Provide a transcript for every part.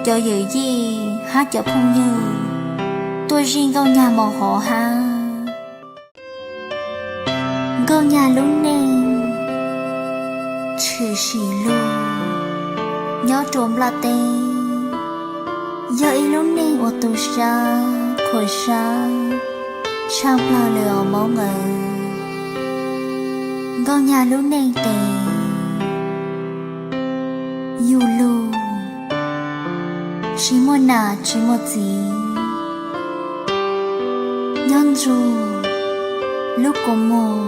cov yawm yij hab cov phooj ywg tuaj zij Nkauj Nyag mos hov hab. Nkauj Nyag lub neej tshwm sim lug nyob rua nplaj teb, yog ib lub neej uas tu sab khuam sab tshaj plawg le os Moob aw. Nkauj Nyag lub neej tes yug lug, tsis muaj nam tsis muaj txiv, nyob nrug lub kua muag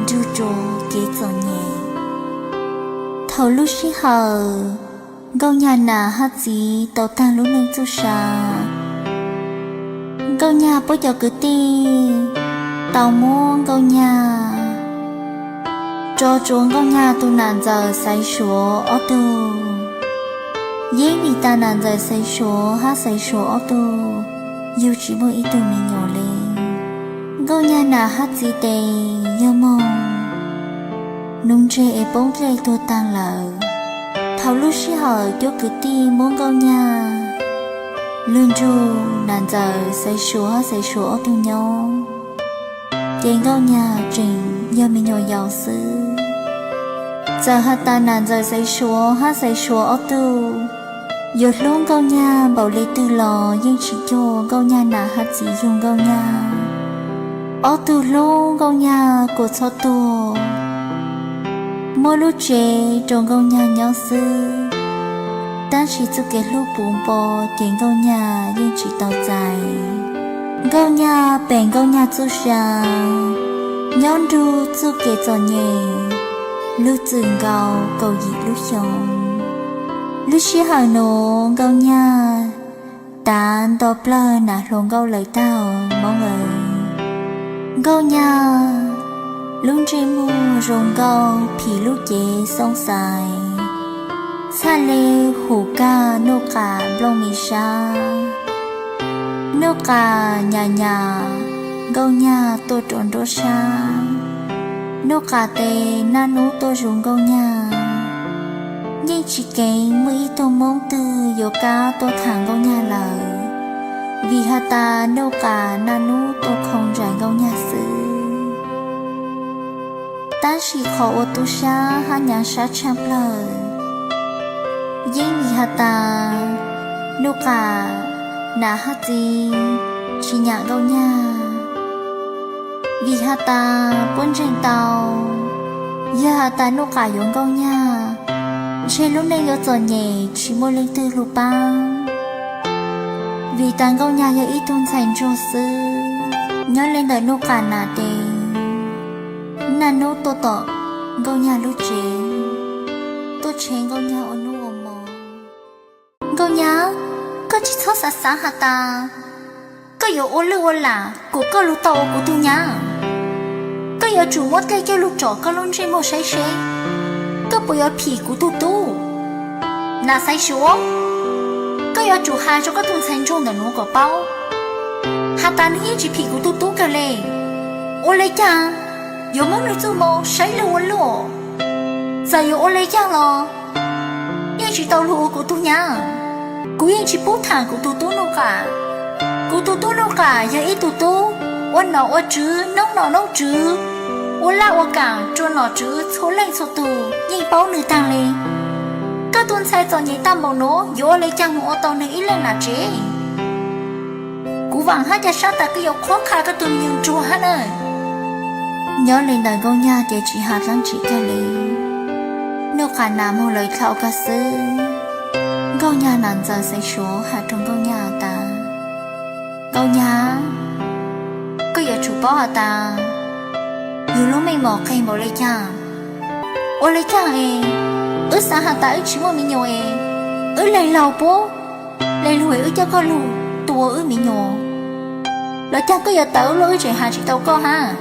nrug rua kev txom nyem. Thaum lub sij hawm Nkauj Nyag nam hab txiv tau taag lub neej txuj sa, Nkauj Nyag puab cov kwv tij tau muab Nkauj Nyag tso tsua Nkauj Nyag tug nam ntxawm Xaiv Suav ob tug. Yeeb vim tas nam ntxawm Xaiv Suav hab Xaiv Suav ob tug yug tsis muaj ib tug me nyuam le. Nkauj Nyag nam hab txiv tes yog moog nuv ntseg es poob dlej tuag taag lawm. Thaum lub sij hawm cov kwv tij muab Nkauj Nyag lug nrug nam ntxawm Xaiv Suav hab Xaiv Suav ob tug nyob, ces Nkauj Nyag tseem yog me nyuam yaus xwb. Txawm has tas nam ntxawm Xaiv Suav hab Xaiv Suav ob tug yuav hlub Nkauj Nyag npaum le twg los yeej tsis cuag Nkauj Nyag nam hab txiv yug Nkauj Nyag. Ob tug hlub Nkauj Nyag kuas txhob tuag, muab lub tsev rua Nkauj Nyag nyob xwb, tab sis txuj kev hlub puv npo ces Nkauj Nyag yeej tsis tau txais. Nkauj Nyag pem Nkauj Nyag txuj sa, nyob nrug txuj kev txom nyem lug txwm nkaus kaum yim lub xyoo. Lub sij hawm nuav Nkauj Nyag tav nto plawg nam hluas nkauj lawm tag Moob aw. Nkauj Nyag lub ntsej muag zoo nkauj phim lub cev xoob xais, txhaj le hum kag Nuj Qas nplooj mis sab. Nuj Qas nyas nyas Nkauj Nyag tuaj rua nruab sab, Nuj Qas tes naj nub tuaj zus Nkauj Nyag. Yeej tsis keev muaj ib tug Moob twg yuav kab tuaj tham Nkauj Nyag lawm, vim has tas Nuj Qas naj nub tuaj khoo nraim Nkauj Nyag xwb. Tab sis qhov uas tu sab hab nyaav sab tshaj plawg yeej vim has tas Nuj Qas nam hab txiv tsis nyam Nkauj Nyag. Vim has tas puab ntseeg tau, yog has tas Nuj Qas yuav Nkauj Nyag, ntshe lub neej yuav txom nyem tsis muaj leej twg lug paab. Vim tas Nkauj Nyag yog ib tug ntxhais ntsuag xwb. Nyob le ntawm Nuj Qas nam tes, naj nub tuaj tom Nkauj Nyag lub tsev, tuaj tshev Nkauj Nyag ua nub ua mo. Nkauj Nyag, koj tsis txhob xav xav has tas koj yuav ua lwj ua lam kuas koj lug tau ua kuv tug nyab. Koj yuav tsum muab dlej coj lug tsom koj lub ntsej muag saib seb koj puas yuav phim kuv tug tub. Nam Xaiv Suav, koj yuav tsum has rua koj tug ntxhais ntsuag ntawm nuav kom paub has tas nwg yeej tsis phim kuv tug tub kawg le. Ua le caag yuav muab nwg txuj moo saib lwj ua luaj? Txawm yuav ua le caag los yeej tsis tau lug ua kuv tug nyab. Kuv yeej tsis pub tham kuv tug tub Nuj Qas. Kuv tug tub Nuj Qas yog ib tug tub ua nom ua tswv, noob nom noob tswv, ua laj ua kaam rua nom tswv txhua leej txhua tug yeej paub nwg taag le. Koj tug ntxhais txom nyem taag npaum nuav yuav ua le caag moog ua tau nwg ib leej nam tsev? Kuv vaam hab ca sab tas koj yuav qhuab qha koj tug me nyuam ntsuag hab na. Nyob le ntawm Nkauj Nyag ces tsis has dlaab tsi kag le. Nuj Qas nam moog lawm dlhau kag xwb. Nkauj Nyag nam ntxawm Xaiv Suav has rua Nkauj Nyag tas, Nkauj Nyag, koj yuav tsum paub has tas yug lub meej mom qeg npaum le caag. Ua le caag es wb xaav has tas wb tsis muaj me nyuam es wb leg laug puab, leg lug es wb coj koj lug tua wb me nyuam los caag koj yuav tawv luaj wb tseem has tsis tau koj hab?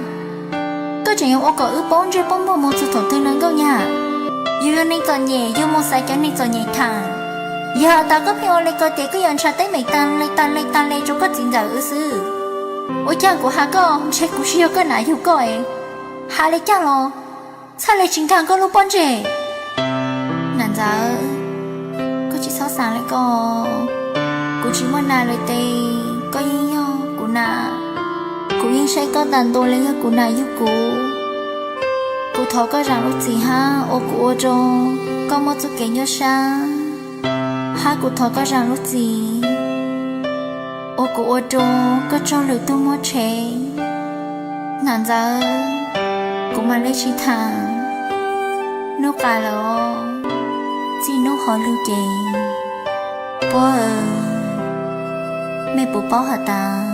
Koj tseem yuav ua kom wb poob ntsej poob muag moog txug thaum twg na Nkauj Nyag? Yug yog neeg txom nyem yug moog xaiv cov neeg txom nyem tham. Yog has tas koj pheej ua le ko ces koj yuav ntshaw teeb meem taag le taag le taag le rua koj txiv ntxawm wb xwb. Ua caag kuv has koj ntshe kuv tsis yog koj nam yug koj es, has le caag los txhaj le tsis nkaag koj lub pob ntseg. Nam ntxawm, koj tsis txhob Xav le koj, kuv tsis muaj nas lawm tes koj yeej yog kuv nas. Kuv yeej saib koj tas ntua li yog kuv nas yug kuv. Kuv thov koj zaam lub txim hab ua kuv ua rua koj muaj txuj kev nyuaj sab, hab kuv thov koj zaam lub txim ua kuv ua rua koj tsaug lwm tug muaj tshev. Nam ntxawm, kuv mam le tsis tham Nuj Qas lawm. Txij nub hov lug ces puab, mej puas paub has tas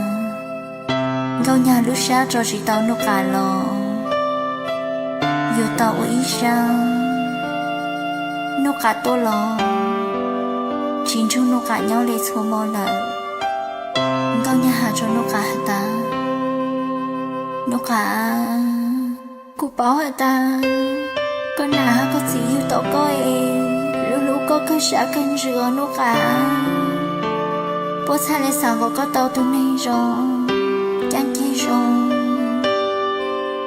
Nkauj Nyag lub sab tso tsis tau Nuj Qas los yuav tau ua ib sab. Nuj Qas tuaj los tsis nrug Nuj Qas nyob le txhua mo lawm. Nkauj Nyag has rua Nuj Qas has tas, Nuj Qas, kuv paub has tas koj nam hab koj txiv yug tau koj es lub hlub koj kawg sab kawg ntsws os Nuj Qas. Puab txhaj le xav kom koj tau tug neeg zoo, caab ceg zoo,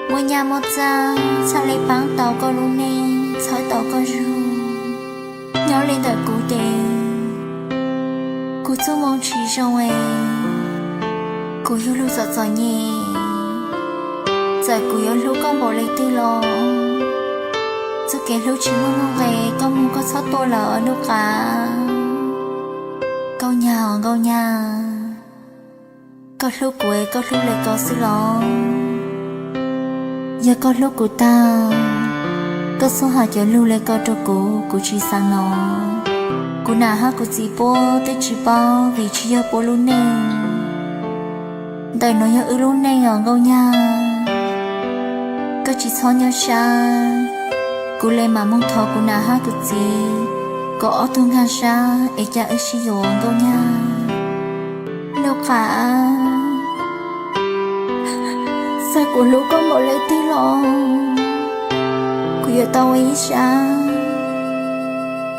muaj nyaj muaj txag, txhaj le paab tau koj lub neej, txhawb tau koj zug. Nyob le ntawm kuv tes, kuv txuj moo tsis zoo es kuv yug lug txom txom nyem. Txawm kuv yuav hlub koj npaum le twg los txuj kev hlub tsis muaj nuj nqes, koj moog koj txhob tuaj lawm Nuj Qas. Nkauj Nyag os Nkauj Nyag, koj hlub kuv es koj hlub le ko xwb los? Yog koj hlub kuv tag, koj txhob has cov lug le ko rua kuv, kuv tsis xaav no. Kuv nam hab kuv txiv puab twb tsis paub vim tsis yog puab lub neej. Ntawm nuav yog wb lub neej os Nkauj Nyag. Koj tsis txhob nyuaj sab, kuv le maam moog thov kuv nam hab kuv txiv kom ob tug nkaag sab es ca wb sib yuav Nkauj Nyag. Nuj Qas, txawm kuv hlub koj npaum le twg los kuv yuav tau ua ib sab.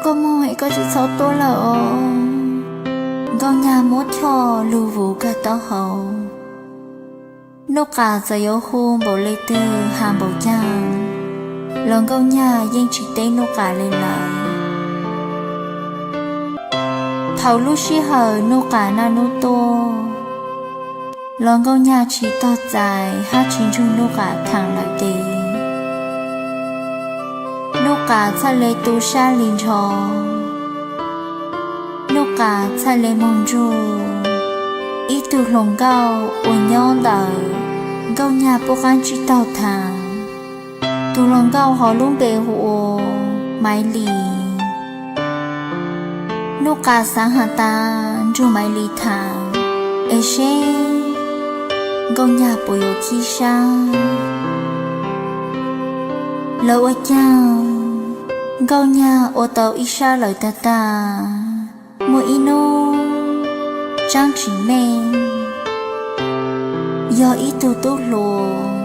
Koj moog es koj tsis txhob tuaj lawm os. Nkauj Nyag muab choj lug vuv kawg taub hau. Nuj Qas txawm yuav hu npaum le twg has npaum caag los Nkauj Nyag yeej tsis teb Nuj Qas le lawm. Thaum lub sij hawm Nuj Qas naj nub tuaj los Nkauj Nyag tsis tog txais hab tsis nrug Nuj Qas thaam lawm tes Nuj Qas txhaj le tu sab li nrho. Nuj Qas txhaj le moog nrug ib tug hluas nkauj uas nyob ntawm Nkauj Nyag puab qaab tsib taug thaam. Tug hluas nkauj hov lub npe hu ua Maiv Lis. Nuj Qas xaav has tas nrug Maiv Lis thaam es seb Nkauj Nyag puas yuav khib sab. Lawv ua caag Nkauj Nyag ua tau ib sab lawm tag tag. Muaj ib nub Tsaab Tsim Meej yog ib tug tub hluas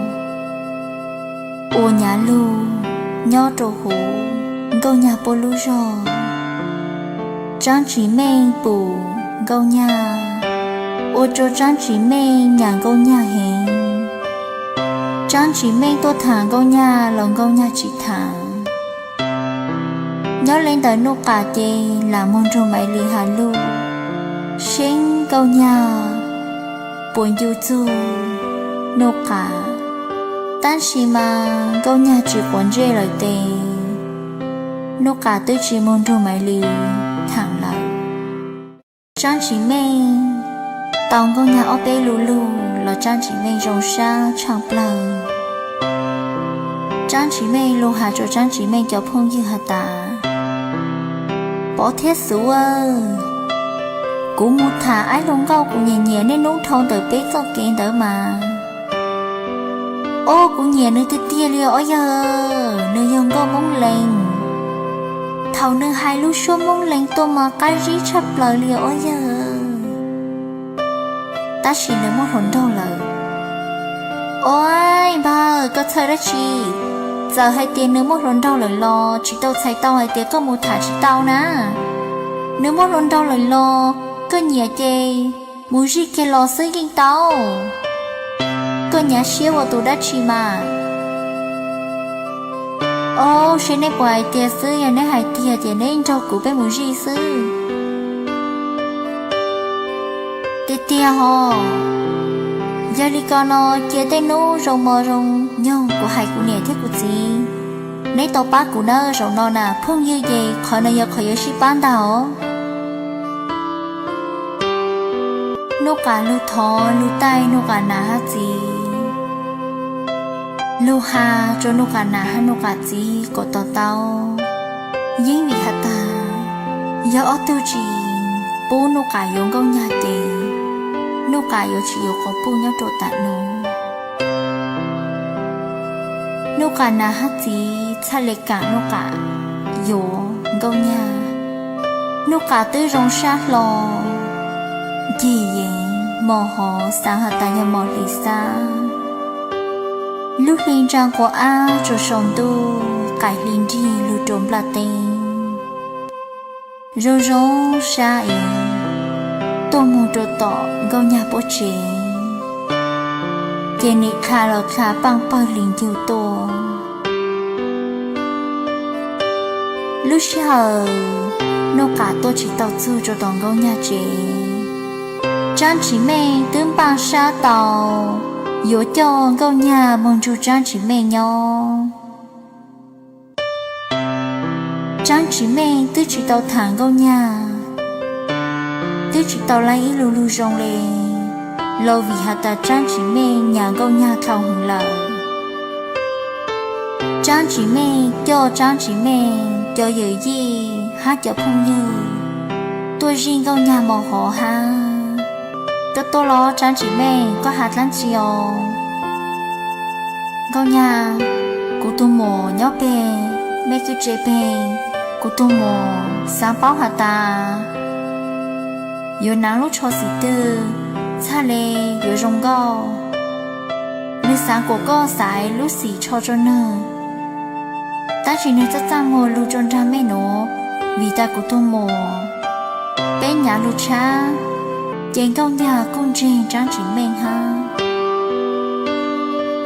uas nyav lug nyob rua huv Nkauj Nyag puab lub zog. Tsaab Tsim Meej pum Nkauj Nyag, ua rua Tsaab Tsim Meej nyam Nkauj Nyag heev. Tsaab Tsim Meej tuaj thaam Nkauj Nyag los Nkauj Nyag tsis thaam. Nyob le ntawm Nuj Qas ces lam moog nrug Maiv Lis has lug, seb Nkauj Nyag puas ncu txug Nuj Qas. Tab sis mas Nkauj Nyag tsis quav ntsej lawm tes Nuj Qas twb tsis moog nrug Maiv Lis thaam lawm. Tsaab Tsim Meej tau Nkauj Nyag ob peb lu lug los Tsaab Tsim Meej zoo sab tshaaj plawg. Tsaab Tsim Meej lug has rua Tsaab Tsim Meej cov phooj ywg has tas, Pov thiab Xuv, kuv mus tham ib hluas nkauj kuv nyiam nyiam niaj nub dhau ntawm peb txoj kev ntawd mas. Os, kuv nyiam nws tiag tiag li os yawg, nws yog nkauj Moob Lees. Thaum nws hais lub suab Moob Lees tuaj mas qab zib tshaj plaws li os yawg. Tab sis nws muaj hluas nraug lawm. Os npawg, koj txhawj dab tsi? Txawm hais tias nws muaj hluas nraug lawm los tsis tau txhais tau hais tias koj mus tham tsis tau na. Nws muaj hluas nraug lawm los koj nyiam ces mus zij kiag los xwb yeej tau. Koj nyav siab ua tus dab tsi mas? Os, seb neb puas hais tiag xwb, yog neb hais tiag ces neb nrog kuv peb mus zij xwb. Tiag tiag hos. Yog li ko no, cia tej hnub zoo mos zoo nyoog kuv hais kuv niam thiab kuv txiv, neb tau pab kuv nawb. Zaum no na phooj ywg ces qhov no yog qhov yuav sib pab ntag os. Nuj Qas lug thov lug taij Nuj Qas nam hab txiv, lug has rua Nuj Qas nam hab Nuj Qas txiv kom to taub. Yeeb vim has tas yog ob tug tsis pub Nuj Qas yuav Nkauj Nyag ces Nuj Qas yuav tsis yuav quas puj nyob rua taam nuav. Nuj Qas nam hab txiv txhaj le kaam Nuj Qas yuav Nkauj Nyag. Nuj Qas twb zoo sab hlo, ncig yeev mos hov, xaav has tas yog mos hlis xab. Lub hli ntsaa quas ab tsuas sau ntuj, qaim hli nrig lug rua nplaj teeb. Zoo zoo sab es tuaj moog rua tom Nkauj Nyag puab tsev, ces nim dlha los dlha paaj pawg hlis ncuj tuaj. Lub sij hawm Nuj Qas tuaj tsis tau txug rua tom Nkauj Nyag tsev, Tsaab Tsim Meej twb npaaj sab tau yuav coj Nkauj Nyag moog nrug Tsaab Tsim Meej nyob. Tsaab Tsim Meej twb tsis tau thaam Nkauj Nyag, twb tsis tau laib ib lug lug zoo le, los vim has tas Tsaab Tsim Meej nyam Nkauj Nyag dhau hwv lawm. Tsaab Tsim Meej coj Tsaab Tsim Meej cov yawm yij hab cov phooj ywg tuaj zij Nkauj Nyag mos hov hab. Koj tuaj los Tsaab Tsim Meej, koj has dlaab tsi os? Nkauj Nyag, kuv tug muam nyob peg mej kwj tse peg, kuv tug muam xaav paub has tas yuav naav lub tsho xim twg txhaj le yuav zoo nkauj. Nwg xaav kuas koj xaiv lub xim tsho rua nwg, tab sis nwg txaj txaj muag lug rua nraag mej nuav, vim tas kuv tug muam peb nyav lug tshab, ces Nkauj Nyag kuj ntseeg Tsaab Tsim Meej hab.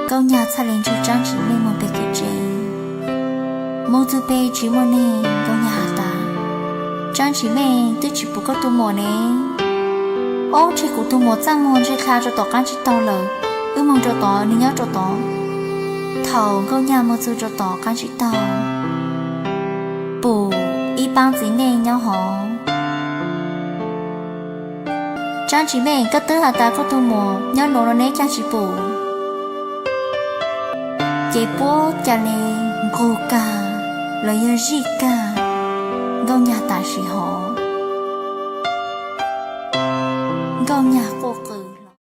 Nkauj Nyag txhaj le nrug Tsaab Tsim Meej moog peg kwj tse. Moog txug peg tsis muaj neeg, Nkauj Nyag has tas, Tsaab Tsim Meej, twb tsis pum koj tug muam ne. Ob, ntshe kuv tug muam txaj muag ntshe dlha rua tom qaab tsib taug lawm, wb moog rua tod, nwg nyob rua tod. Thaum Nkauj Nyag moog txug rua tom qaab tsib taug, pum ib paab txiv neej nyob hov. Tsaab Tsim Meej, koj twb has tas koj tug muam nyob nuav los ne, caag tsis pum? Ces puab ca le nqug kag los yog zij kag Nkauj Nyag tam sim hov. Nkauj Nyag quaj qw